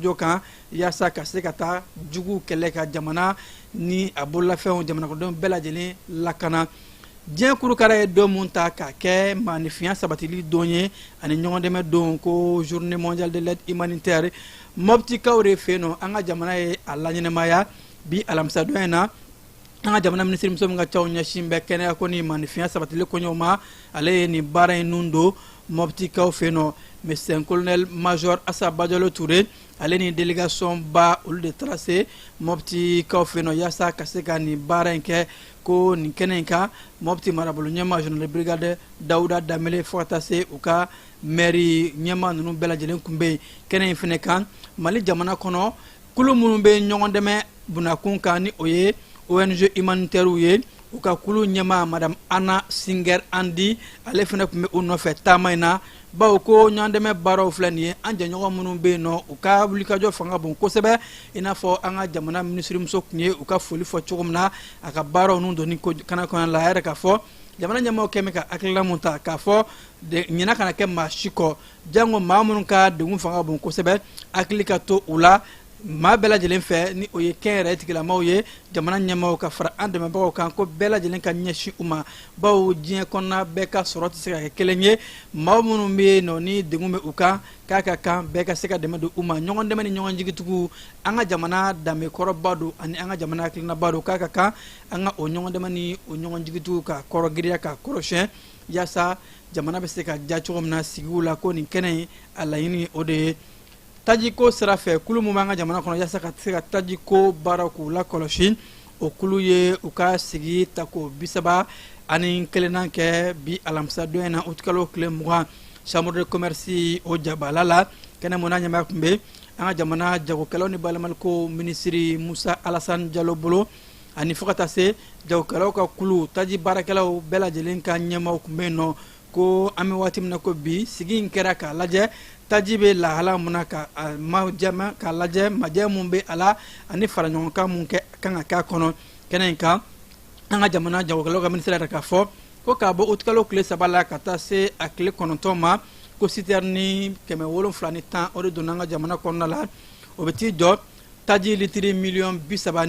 wulikajɔ kan yaasa ka se ka taa jugu kɛlɛ ka jamana ni a bololafɛnw, jamanakɔnɔdenw bɛɛ lajɛlen lakana. Diɲɛ kurukara ye don mun ta k'a kɛ maanifinya sabatili don ye ani ɲɔgɔndɛmɛ don, ko Journée mondiale de l'aide humanitaire, Mɔptikaw de fɛ yen nɔ, an ka jamana ye a laɲɛnamaya bi alamisadon in na. An ka jamana minisirimuso min ka caw ɲɛsin bɛ kɛnɛya ko ni maanifinya sabatili koɲɛw ma, ale ye nin baara in nun don Mɔptikaw fɛ yen nɔ. Médecin colonel major Asa Bajalo Ture, ale ni délégation ba, olu de taara se Mɔptikaw fɛ yen nɔ yaasa ka se ka nin baara in kɛ. Ko nin kɛnɛ in kan, Mɔpti marabolo ɲɛmaa, général brigade Dawuda Danbele, fo ka taa se u ka mɛri ɲɛmaa ninnu bɛɛ lajɛlen tun bɛ yen kɛnɛ in fɛnɛ kan. Mali jamana kɔnɔ, kulu minnu bɛ ɲɔgɔn dɛmɛ bunakun kan, ni o ye ONG humanitaire ye, u ka kulu ɲɛmaa, Madame Anna Singer Andi, ale fɛnɛ tun bɛ u nɔfɛ taama in na, bawo ko ɲɔgɔndɛmɛ baaraw filɛ nin ye, an jɛɲɔgɔn minnu bɛ yen nɔ, u ka wulikajɔ fanga bon kosɛbɛ, i n'a fɔ an ka jamana minisirimuso tun ye u ka foli fɔ cogo min na a ka baaraw n'u donni kana kɔnɔ la. A yɛrɛ k'a fɔ jamana ɲɛmaaw kɛn bɛ ka hakilina mun ta k'a fɔ ɲina kana kɛ maa si kɔ, jango maa minnu ka degun fanga bon kosɛbɛ, hakili ka to u la maa bɛɛ lajɛlen fɛ, ni o ye kɛnyɛrɛye tigilamaw ye, jamana ɲɛmaaw ka fara an dɛmɛbagaw kan, ko bɛɛ lajɛlen ka ɲɛsin u ma, bawo diɲɛ kɔnɔna bɛɛ ka sɔrɔ tɛ se ka kɛ kelen ye. Maa minnu bɛ yen nɔ ni degun bɛ u kan, k'a ka kan bɛɛ ka se ka dɛmɛ don u ma. Ɲɔgɔn dɛmɛ ni ɲɔgɔn jigitugu, an ka jamana danbekɔrɔba don ani an ka jamana hakilinaba don, k'a ka kan an ka o ɲɔgɔn dɛmɛ ni o ɲɔgɔn jigitugu ka kɔrɔ giriya ka kɔrɔsiyɛn yaasa jamana bɛ se ka ja cogo min na sigiw la. Ko nin kɛnɛ in, a laɲini o de ye. Tajiko sira fɛ, kulu min b'an ka jamana kɔnɔ yaasa ka se ka tajiko baaraw k'u lakɔlɔsi, o kulu ye u ka sigi tako 31nan kɛ bi alamisadon in na, utikalo tile 20, Chambre de commerce o jabala la. Kɛnɛ mun n'a ɲɛmaa tun bɛ an ka jamana jagokɛlaw ni bayɛlɛmaliko minisiri Musa Alasani Jalo bolo, ani fo ka taa se jagokɛlaw ka kulu, taji baarakɛlaw bɛɛ lajɛlen ka ɲɛmaaw tun bɛ yen nɔ. Ko an bɛ waati min na ko bi, sigi in kɛra k'a lajɛ taji bɛ lahala mun na, ka ma jama k'a lajɛ majɛ mun bɛ a la ani faraɲɔgɔnkan mun kɛ kan ka k'a kɔnɔ. Kɛnɛ in kan, an ka jamana jagokɛlaw ka minisiri yɛrɛ k'a fɔ ko k'a bɔ utikalo tile 3 la ka taa se a tile 9 ma, ko sitɛrini 710, o de donna an ka jamana kɔnɔna la. O bɛ t'i jɔ taji litiri miliyɔn 33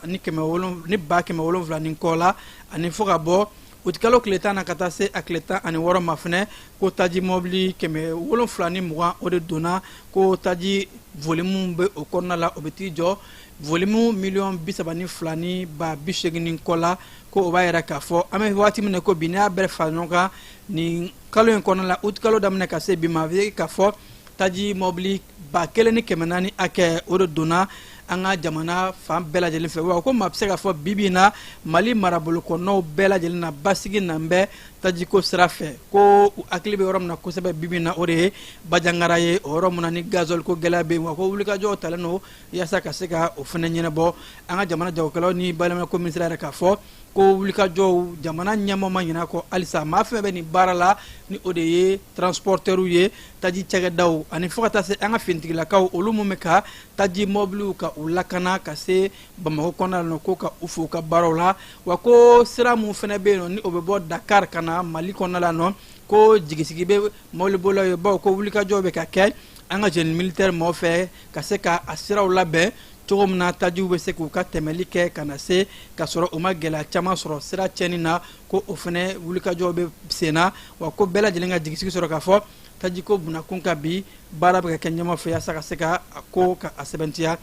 ni kɛmɛ ni ba 700 ni kɔ la. Ani fo ka bɔ utikalo tile 10 na ka taa se a tile 16 ma fɛnɛ, ko taji mɔbili 720, o de donna, ko taji volume bɛ o kɔnɔna la, o bɛ t'i jɔ volume miliyɔn 32 ni ba 80 ni kɔ la. Ko o b'a yira k'a fɔ an bɛ waati min na ko bi, n'i y'a bɛɛ fara ɲɔgɔn kan nin kalo in kɔnɔna la, utikalo daminɛ ka se bi ma, a bɛ k'a fɔ taji mɔbili 1400 hakɛ, o de donna an ka jamana fan bɛɛ lajɛlen fɛ. Wa ko maa bɛ se k'a fɔ bi bi in na, Mali marabolo kɔnɔnaw bɛɛ lajɛlen na, basigi nan bɛ tajiko sira fɛ. Ko u hakili bɛ yɔrɔ min na kosɛbɛ bi bi in na, o de ye Bajangara ye, o yɔrɔ min na ni gasoil ko gɛlɛya bɛ yen. Wa ko wulikajɔw talen don yaasa ka se ka o fana ɲɛnabɔ. An ka jamana jagokɛlaw ni bayɛlɛmaliko minisiri yɛrɛ k'a fɔ ko wulikajɔw, jamana ɲɛmɔgɔ ma ɲinɛ a kɔ halisa maa fɛn bɛ nin baara la, ni o de ye transportɛriw ye, taji cakɛdaw, ani fo ka taa se an ka finitigilakaw, olu mun bɛ ka taji mɔbiliw ka u lakana ka se Bamakɔ kɔnɔna la, ko ka u fo u ka baaraw la. Wa ko sira mun fana bɛ yen nɔ, ni o bɛ bɔ Dakar ka na Mali kɔnɔna la nɔ, ko jigisigi bɛ mɔbilibolilaw ye, bawo ko wulikajɔw bɛ ka kɛ an ka génie militaire maaw fɛ ka se ka a siraw labɛn cogo min na tajiw bɛ se k'u ka tɛmɛli kɛ ka na se ka sɔrɔ u ma gɛlɛya caman sɔrɔ sira tiɲɛni na, ko o fana wulikajɔw bɛ sen na. Wa ko bɛɛ lajɛlen ka jigisigi sɔrɔ k'a fɔ tajiko bunakun ka bi, baara bɛ ka kɛ ɲɛma fɛ yaasa ka se ka a ko ka a sɛbɛntiya.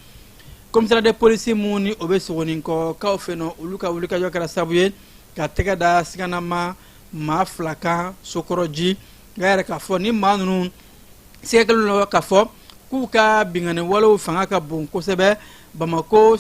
Commissariat de police mun ni o bɛ Sogoninkɔkaw fɛ nɔ, olu ka wulikajɔ kɛra sababu ye ka tɛgɛ da siganama maa fila kan Sokɔrɔji. Nka yɛrɛ k'a fɔ ni maa ninnu sɛgɛkɛlen don k'a fɔ k'u ka binkanni walew fanga ka bon kosɛbɛ Bamako.